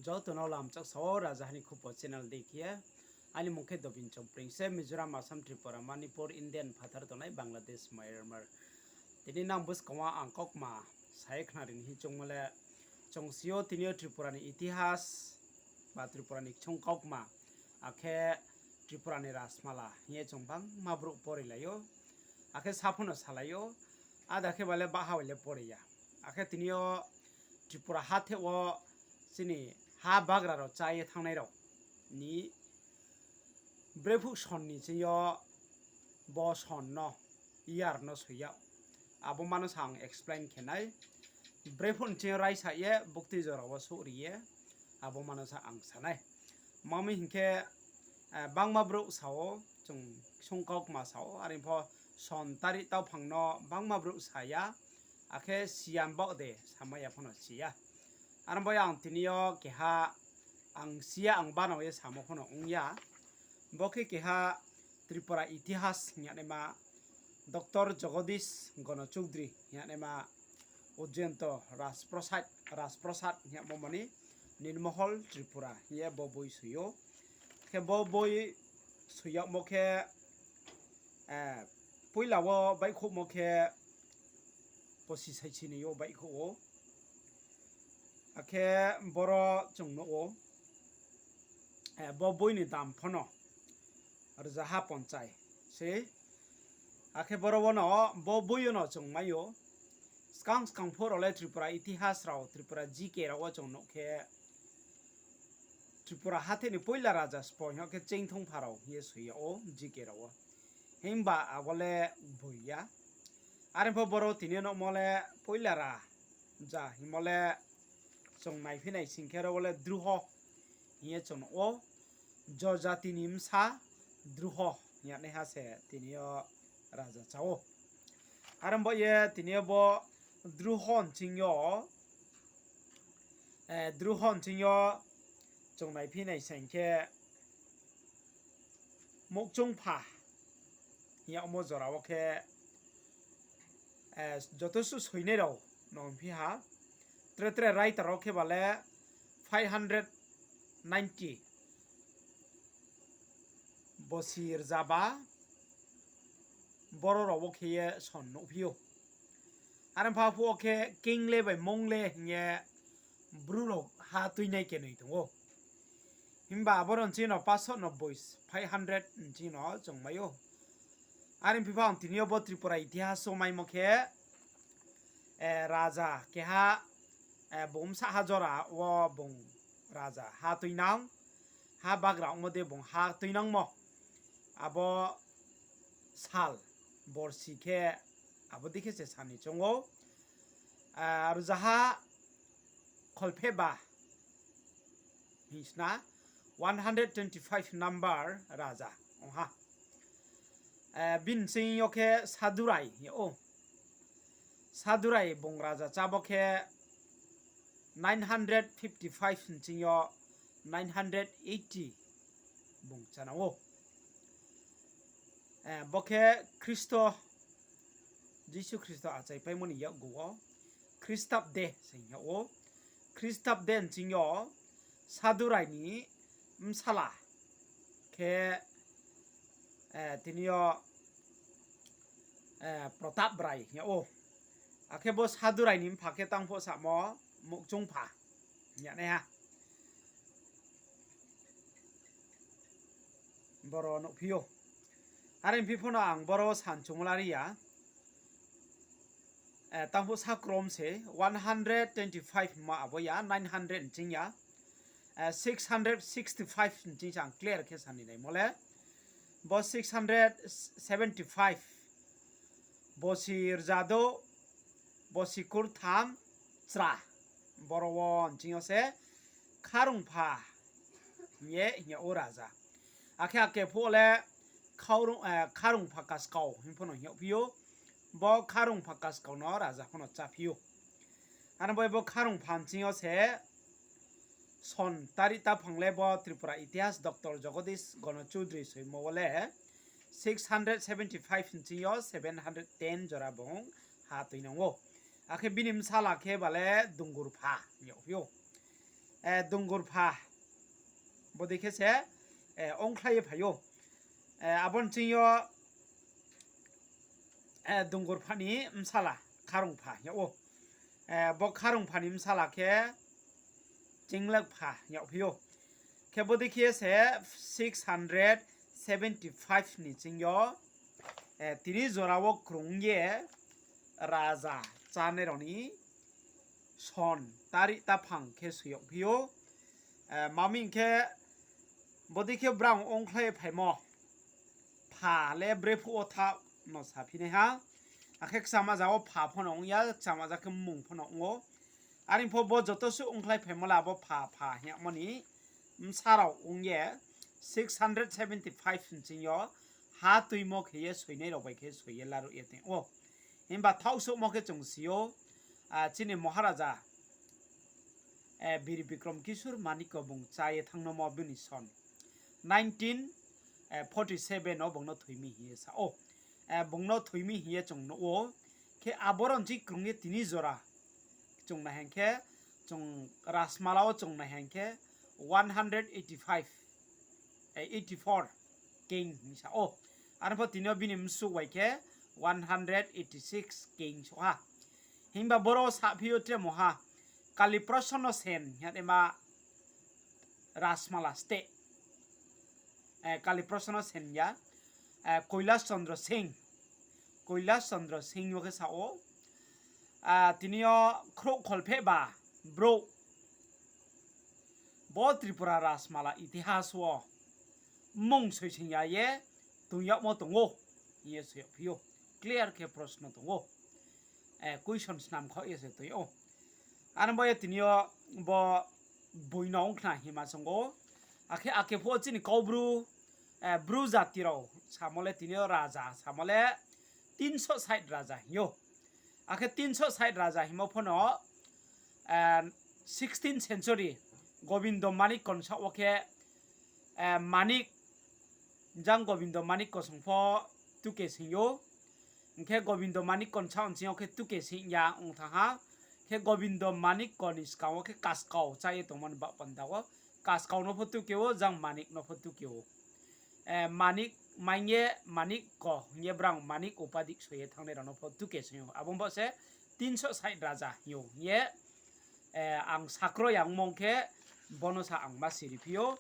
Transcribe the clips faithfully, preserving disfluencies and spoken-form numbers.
Joto no lamchak sao, Rajaha ni Khupo channel dei khe. Aini mung khe Dobin Chongpring se, Mizoram, Assam, Tripura, Manipur, Indian phathar tongnai Bangladesh, Myanmar. Tini nang buskang wo ang kaukma sa ye khnari ni hing choungmo le, chung si yo tini yo Tripura ni itihas, ba Tripura ni ksung kaukma, akhe Tripura ni Rajmala hing ye chung bangma brouh pori lai ou, akhe saphano salai ou, ada khe ba le baha bai le pori ya. Akhe tini yo Tripura hathe wo chini ha bagra rao chá ye thanngnai rao ni brephuh son ni ching yo bo son no, year no soi yag. Abo ma no sa ang explain khe nai. Brephuh ni ching yo raisa ye buktui jora wo souhri ye, abo ma no sa ang sa nai. Ma mi hing khe, bangma brouh sa ou, chung ksung kaukma sa ou, are pho son tari tauphang no bangma brouh sa ya, akhe si ya baoh de samai ya phano si ya. Are bo ang tini yo keha ang si ya, ang banao ye samo phano ong ya. Bo khe keha Tripura itihas hing yagnaima Doctor Jagadish Gono Choudhury hing yagnaima Ujjayanta Rajprasad, Rajprasad hing yagmo mani Nirmohol Tripura hing ye bo boi soi ou. Khe bo boi soi yagmo khe, poila wo baihkhouhmo khe posi saisi ni yo baihkhouh ou. Akhe boro chung nuh ou, bo boi ni dam phano rzaha ponchai se. Akhe boro wono, bo boi yo no chung mai ou. Skang skang phuh rao le Tripura itihas rao, Tripura G K rao wo chung nuh khe, Tripura hathe ni poila raja sbo hing khe Cheingthongpha rao hing ye soi yag ou G K rao wo. Himba abo le boi ya. Are pho boro tini yo nuhmo le poila raja hingmo le chung naiphi nai sing khe ro wo le Druho hing ye chung nuh ou. Jojati ni bsa Druho hing yagnaiha se tini yo raja chá ou. Are bo ye tini yo bo Druho nching yo, Druho nching yo chung naiphi nai sing khe Mokchungpha hing yagmo jora wo khe, joto suh soinai rao no phi ha, tre tre writer rao khe ba le five hundred ninety bosi rzaba boro rao wo khe ye son nuhphi ou. Are pha phuh wo khe Kingle bai Mongle hing ye bru rao ha tuinai kenoi tong ou. Himba aboro nching no paso no bois five hundred nching no chung mai ou. Are phi pha ang tini yo bo Tripura itihas wo maimo khe, raja keha, bung bsa ha jora wo bung raja ha tuinang, ha bagra ongmo de bung ha tuinangmo. Abo sal borsi khe abo dei khe se sa ni choung ou. Rzaha kholphehba hing sna, one hundred twenty five number raja ong ha. Bini nching yo khe Sadurai hing yag ou. Sadurai bung raja chá bo khe nine hundred fifty five nching yo nine hundred eighty bung chánang ou. Bo khe Khristo, Jisu Khristo achaipaimo ni yakgu wo Khristabde se hing yag ou. Khristabde nching yo Sadurai ni bsala khe, tini yo Protap Brai hing yag ou. Akhe bo Sadurai ni mpha khe tang pho samo Mokchungpha hing yagnaiha. Boro nuhphi ou. Are phi pho no ang boro san chungmo la ri ya. Tang pho sa krom se one hundred twenty five ma abo ya, nine hundred nching ya. Six hundred sixty five nching se ang clear khe sa ni naimo le. Bo six hundred seventy five, bosi rzadouh, bosi kurtham chra, boro wo nching yo se Kharungpha hing ye hing yag ou raja. Akhe ake phuh le Kharungpha Kaskau hing pho no hing yagphi ou. Bo Kharungpha Kaskau no raja pho no cháphi ou. Ano bai bo Kharungpha nching yo se son tari taphang le bo Tripura itihas Doctor Jagadish Gono Choudhury soimo wo le six hundred seventy five nching yo seven hundred ten jora bung ha tuinang ou. Akhe bini bsala khe ba le Dungurpha hing yagphi ou. Dungurpha, bodei khe se ongkhlai ye phai ou. Abo ni ching yo Dungurpha ni bsala Kharungpha hing yag ou. Bo Kharungpha ni bsala khe Chinglakpha hing yagphi ou. Khe bodei khe se six hundred seventy five ni ching yo tini jora wo krung ye raja chánai rao ni son tari taphang khe soi yagphi ou. Mami hing khe, bodei khe brang ongkhlai phaimo pha le brephuh wo thaoh no saphi nai ha. Akhe kchamaja wo pha pho no ong ya, kchamaja khe mmung pho no ong ou. Are pho bo joto suh ongkhlai phaimo le abo pha pha hing yagmo ni bsa rao ong ye six hundred seventy five ni ching yo ha tuimo khe ye soinai rao bai khe soi ye laruh ye tong ou. Himba thaohsouhmo khe chung si ou, chini Maharaja Bir Bikrom Kishore Manikya bung chá ye thanngnomo bini son nineteen forty seven wo bung no thoi mi hing ye sa ou. Bung no thoi mi hing ye chung nuh ou. Khe aboro ni ching krung ye tini jora chung nai hing khe, chung Rajmala wo chung nai hing khe one hundred eighty five, eighty four king hing sa ou. Are pho tini yo bini msuh bai khe one hundred eighty six king souh ha. Himba boro saphi ou tre mungha Kali Prasanna Sen hing yagnaima Rajmala steh, Kali Prasanna Sen ya, Kailash Chandra Singh, Kailash Chandra Singh yo khe sa ou, tini yo khrouh kholphehba brouh bo Tripura Rajmala itihas wo mmung soi sing ya ye tong yagmo tong ou hing ye soi yagphi ou. Clear khe prosno tong ou. Question snam khaoh ye se tong ou. Are bo ye tini yo bo boi no ong khna hima song ou. Akhe, akhe pho chini Kaubru, Bru jati rao samo le tini yo raja samo le tinso sait raja hing ou. Akhe tinso sait raja hingmo pho no sixteenth century Gobindo Manik Konsa wo khe Manik jang Gobindo Manik Kosong pho tuke sing ou. Hing khe Gobindo Manik Konsa ong ching yo khe tuke sing ya ong thanng ha. Khe Gobindo Manik Ko ni skang wo khe Kaskau chá ye tongmo ni baoh panda wo Kaskau no pho tuke ou, jang Manik no pho tuke ou. Manik mai ye Manik Ko hing ye brang Manik upadik soi ye thanngnai rao no pho tuke sing ou. Abo bo se tinso sait raja hing ou hing ye ang sakro yangmong khe bono sa ang ma siriphi ou.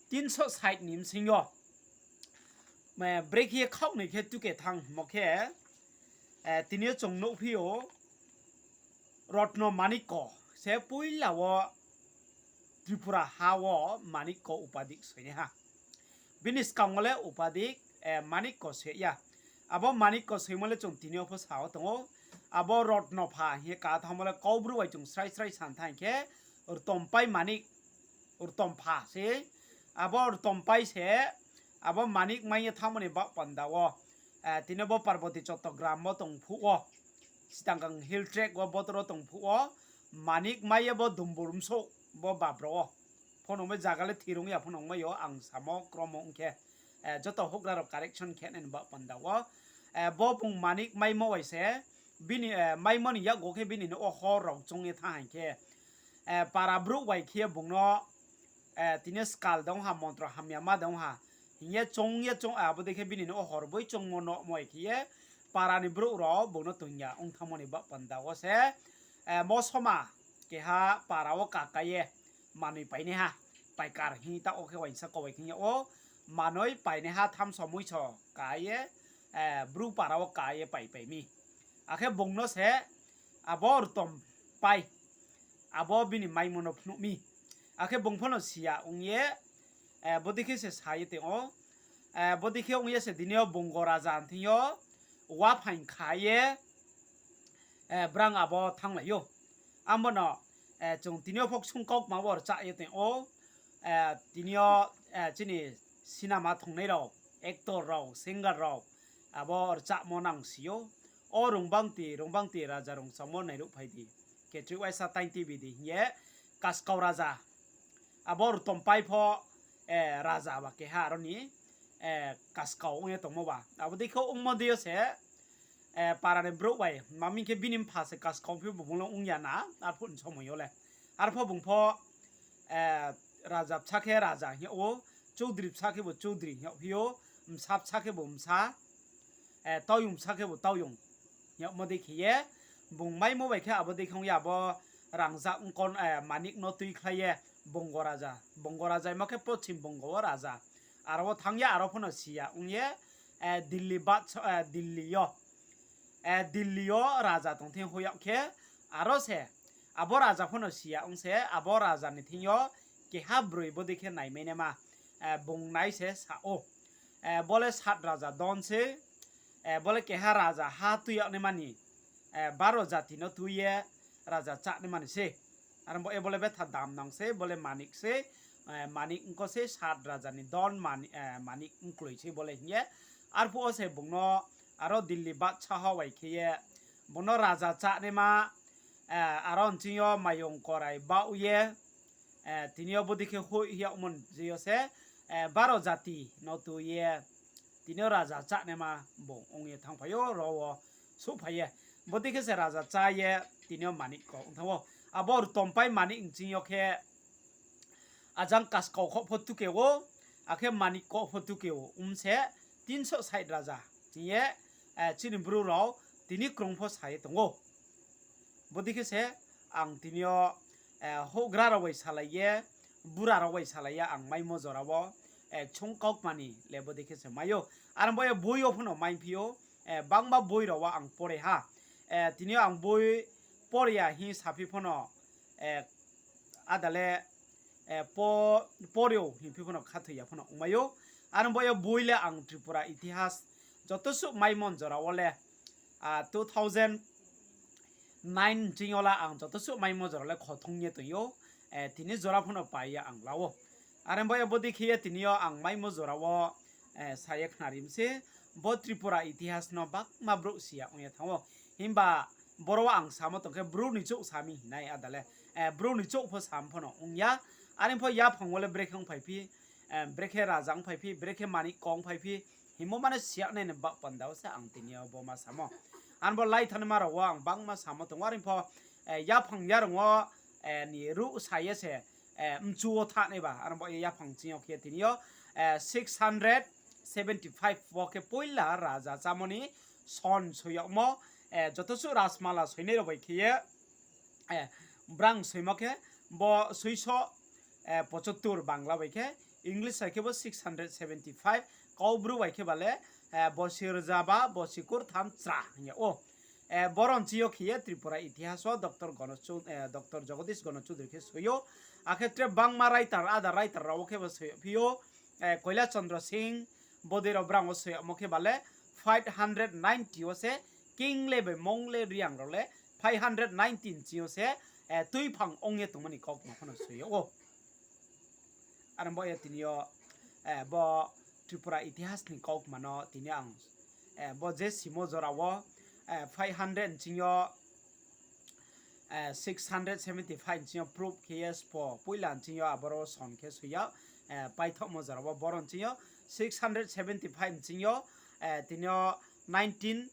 Tinso sait ni bsing yo brekhe ye khaoh noi khe tuke thanng hingmo khe, tini yo chung nuhphi ou, Rotno Manikko se poila wo Tripura ha wo Manikko upadik soinaiha. Bini skang wo le upadik Manikko se ya. Abo Manikko soimo le chung tini yo pho sa wo tong ou. Abo Rotnopha hing ye ka thanngmo le Kaubru bai chung srai srai san thanng khe, Rtompai Manik, Rtompha se. Abo Rtompai se, abo Manik mai ye thanngmo ni baoh panda wo, tini bo Parboti Chottogram wo tong phuh wo, Sitangkang Hill Tract wo botoro tong phuh wo, Manik mai ye bo Dumbur bsouh bo babro wo. Pho nungmai zaga le thirung ya pho nungmai yo, ang samo kromo ong khe, joto houhgra rao correction khe nai ni baoh panda wo. Bo bung Manik maimo bai se, bini maimo ni yakgu khe bini nouh wo hor rao choung ye thanng haing khe, para brouh bai khe ye bung no tini skal dong ha, montro hamya ma dong ha hing ye choung ye choung, abo dei khe bini nouh wo hor boi choungmo no moi khe ye para ni brouh rao bung no toing ya ong thanngmo ni baoh panda wo se, mosoma keha para wo kakai ye manoi painaiha, paikar hing taoh wo khe uaingsa kau bai khe yag ou, manoi painaiha thamso muiso ka ye, Bru para wo ka ye paipai mi. Akhe bung no se abo Rtompai, abo bini maimo no phnuh mi. Akhe bung pho no siya ong ye, bodei khe se sa ye tong ou. Bodei khe ong ye se tini yo Bongo raja thing yo waphaing kha ye, brang abo thannglai ou. Abo no chung tini yo pho ksung kaukma wo rchah ye tong ou. Tini yo chini cinema thongnai rao, actor rao, singer rao, abo rchahmo nang si ou. O Rungbangti, Rungbangti raja rung samo nairuh phai di. Khe chui uaisa taing tibi di hing ye, Kaskau raja. Abo Rtompai pho raja ba keha aro ni Kaskau ong ye tongmo ba. Abo dei khe ongmo dei yo se, para ni brouh bai, mami khe bini mpha se Kaskau phi bung le ong ya na, arphuh ni somoi yo le. Arpho bung pho raja bsa khe raja hing yag ou, choudri bsa khebu choudri hing yagphi ou, bsa bsa khebu bsa, taoyong bsa khebu taoyong hing yagmo dei khe ye, bung maimo bai khe abo dei khe ong ye abo rangzag, manik no tuikhlai ye, Bongo raja, Bongo raja hingmo khe Poschim Bongo wo raja, aro wo thanng ye aro pho no siya ong ye, Dilli yo, Dilli yo raja tong thing hoih yag khe, aro se abo raja pho no siya ong se abo raja ni thing yo keha broi bodei khe naimai naima, bung nai se sa ou, bo le sat raja don se, bo le keha raja ha tui yag naima ni, baro jati no tui ye raja chá naima ni se. Aro bo e bo le betha dam nang se, bo le manik se, manik ongko se, sat raja ni don manik ongkloi se bo le hing ye. Arphuh wo se bung no aro Dilli badsaha bai khe ye bung no raja chá naima, aro nching yo mayong korai baoh ye, tini yo bodei khe hoih yagmo ni je yo se, baro jati no tui ye, tini yo raja chá naima bung ong ye thanngphai ou, ro wo souhphai ye. Bodei khe se raja chá ye tini yo manik kau ong thanng ou. Abo rtompai manik nching yo khe ajang kaskau khoh pho tuke ou, akhe manik kau pho tuke ou, ong se tinso sait raja hing ye, chini Bru rao tini krung pho sa ye tong ou. Bodei khe se ang tini yo, houhgra rao bai salai ye, bura rao bai salai ye ang maimo jora wo, chung kaukma ni le bodei khe se mai ou. Aro bo ye boi yo pho no maiphi ou, bangma boi rao wo ang pore ha. Tini yo ang boi pore ya hing saphi pho no, ada le, pore ou hingphi pho no khathoi ya pho no ongmai ou. Aro bo ye boi le ang Tripura itihas joto suh maimo jora wo le, two thousand nine nching yo la ang joto suh maimo jora le khothong ye tong ou, tini jora pho no pai ya ang la ou. Aro bo ye bodei khe ye tini yo ang maimo jora wo, sa ye khnari mi se, bo Tripura itihas no bangma brouh si ya ong ye thanng ou. Himba boro wo ang samo tong khe Bru ni chouh sa mi hing nai ada le, Bru ni chouh pho sam pho no ong ya. Are pho yaphang wo le brekhe ongphaiphi, brekhe raja ongphaiphi, brekhe manik kau ongphaiphi hingmo mane si ya nai ni baoh panda wo se ang tini yo bo ma samo. Aro bo laithanngma rao wo ang bangma samo tong ou, are pho, yaphang yarung wo, ni ruh sa ye se, mchu wo thanai ba, aro bo yaphang ching yo khe tini yo, six hundred seventy five wo khe poila raja chámo ni son soi yagmo, joto suh rasmala soinai rao bai khe ye, brang soimo khe bo soiso, pochottor Bangla bai khe, English bai khe bo six hundred seventy five, Kaubru bai khe ba le, bosi rzaba, bosi kurtham chra hing yag ou. Boro nching yo khe ye Tripura itihas wo Doctor Jagadish Gono Choudhury khe soi ou. Akhe tre bangma writer, ada writer rao wo khe bo soi yagphi ou, Koilash Chandra Singh, bodei rao brang wo soi yagmo khe ba le five hundred ninety wo se, king le bai mong le Reang rao le five hundred nineteen ching yo se, tuiphang ong ye tongmo ni kaukma pho no soi yag ou. Aro bo ye tini yo, bo Tripura itihas ni kaukma no tini ang, bo je simo jora wo, five hundred nching yo, six hundred seventy five nching yo proof khe ye spo poila nching yo aboro son khe soi yag, paithohmo jora wo boro nching yo six hundred seventy five nching yo, tini yo nineteen,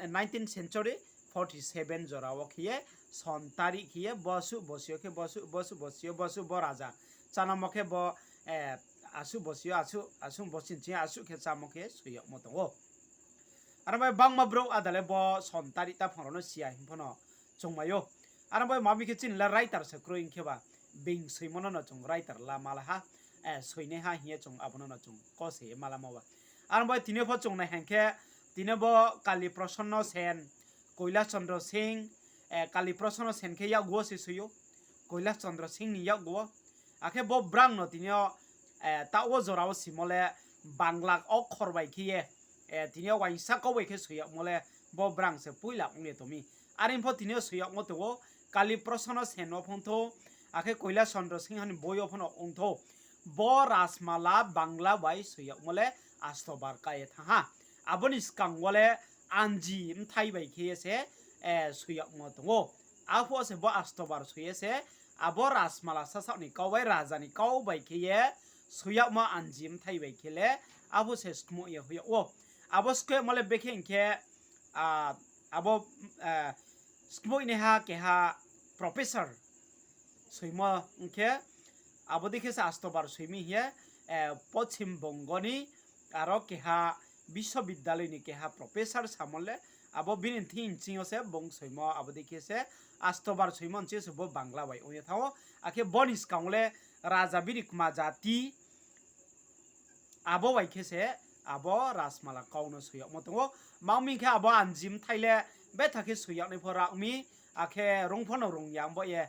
nineteenth century, forty seven jora wo khe ye, son tari khe ye, bosuh bosi yo khe bosuh, bosuh bosi yo bosuh bo raja. Chanamo khe bo, asuh bosi yo, asuh, asuh bosi nching asuh khe chámo khe soi yagmo tong ou. Aro bai bangma brouh ada le bo son tari taphang rao no si ya hing pho no chungmai ou. Aro bai ma mi khe chini le writer se kroi hing khe ba, being soimo no no chung writer la mala ha, soinaiha hing ye chung abo no no chung kose ye malamo ba. Aro bai tini yo pho chung nai hing khe, tini bo Kali Prasanna Sen, Koilash Chandra Singh, Kali Prasanna Sen khe yakgu wo se soi ou, Koilash Chandra Singh ni yakgu wo. Akhe bo brang no tini yo, taoh wo jora wo simo le Bangla okhor bai khe ye, tini yo uaingsa kau bai khe soi yagmo le bo brang se poila ong ye tong mi. Are pho tini yo soi yagmo tong ou, Kali Prasanna Sen wo phung thou, akhe Koilash Chandra Singh ni boi yo pho no ong thou. Bo rasmala Bangla bai soi yagmo le asto bar ka ye thanng ha. Abo ni skang wo le Anji bthai bai khe ye se, soi yagmo tong ou. Arphuh wo se bo asto bar soi ye se, abo rasmala sasaoh ni kau bai, raja ni kau bai khe ye, soi yagmo Anji bthai bai khe le, abo se skmoih ye hoih yag ou. Abo skmoihmo le bekhe hing khe, abo, skmoihnaiha keha professor, soimo ong khe, abo dei khe se asto bar soi mi hing ye, Pochim Bongo ni aro keha biswabidyaloy ni keha professor samo le, abo bini thing nching yo se bung soimo abo dei khe se asto bar soimo nching yo se bo Bangla bai ong ye thanng ou. Akhe bo ni skang wo le raja bini kma jati, abo bai khe se abo Rajmala kau no soi yagmo tong ou. Tma hing khe abo Anji bthai le betha khe soi yag nai pho rao mi, akhe rung pho no rung ya ong baoh ye,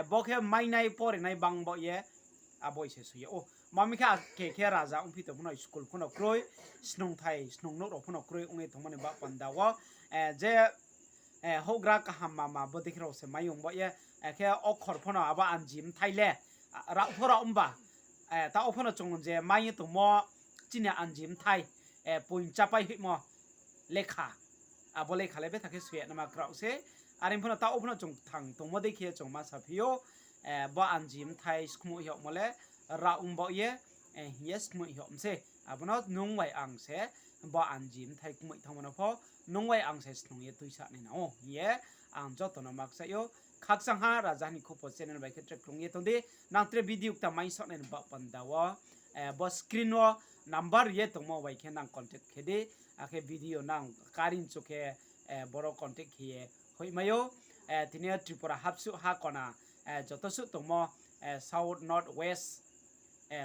bo khe mainai porinai bang baoh ye, abo se soi yag ou. Tma hing khe ake khe raja ongphi tong pho no school pho no kroi, snungthai snungnouh rao pho no kroi ong ye tongmo ni baoh panda wo, je houhgra kaham mama bo dei khe rao se mai ong baoh ye, akhe okhor pho no abo Anji bthai le, rao pho rao mba, taoh pho no chung je mai ye tongmo chini Anji bthai, poing chápai hoihmo lekha, abo lekha le betha khe soi ya naima kraoh se. Are pho no taoh pho no chung kthang tongmo dei khe chung ma saphi ou, bo Anji bthai skmoih yagmo le rao mbaoh ye, hing ye skmoih yag mi se. Abo no nung bai ang se bo Anji bthai kmoih thanngmo no pho nung bai ang se snung ye tuisa nai nang ou hing ye ang joto no ma kchaih ou. Khakchangha Raja ni Khupo channel bai khe tre krung ye tong di. Nang tre video kta mai saoh nai ni baoh panda wo, bo screen wo number ri ye tongmo bai khe nang contact khe di. Akhe video nang karin chu khe, boro contact khe ye hoihmai ou. Tini yo Tripura hapsuh ha kona, joto suh tongmo, south, north, west,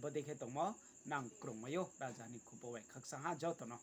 bo dei khe tongmo nang krungmai ou Raja ni Khupo bai khakchangha joto no.